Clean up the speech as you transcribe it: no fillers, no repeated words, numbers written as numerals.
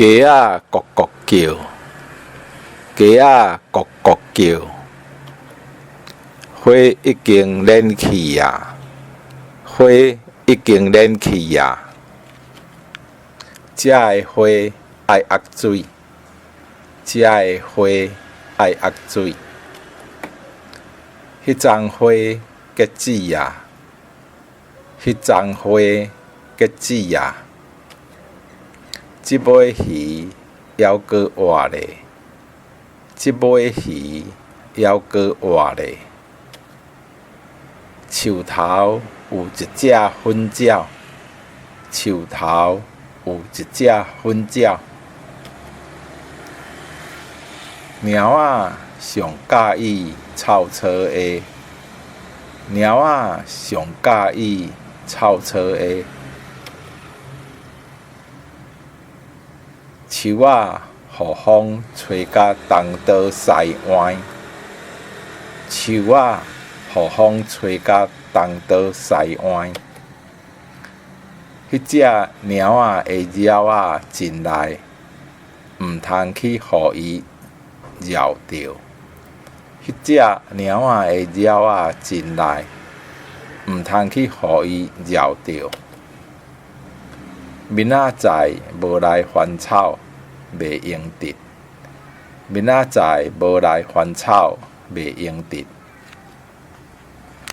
雞仔咕咕叫，雞仔咕咕叫。火已經燃去矣，火已經燃去矣。這个花愛壓水，這个花愛壓水。彼欉花結籽矣，彼欉花結籽矣。這尾魚猶閣活咧，這尾魚猶閣活咧。樹頭有一隻粉鳥，樹頭有一隻粉鳥。貓仔上佮意臭草鞋，貓仔上佮意臭草鞋。樹仔予風吹甲東倒西歪，樹仔予風吹甲東倒西歪。彼隻貓仔的橈仔真利，毋通去予伊橈著。彼隻貓仔的橈仔真利，毋通去予伊橈著。明仔載無來翻草，袂用得。明仔載無來翻草，袂用得。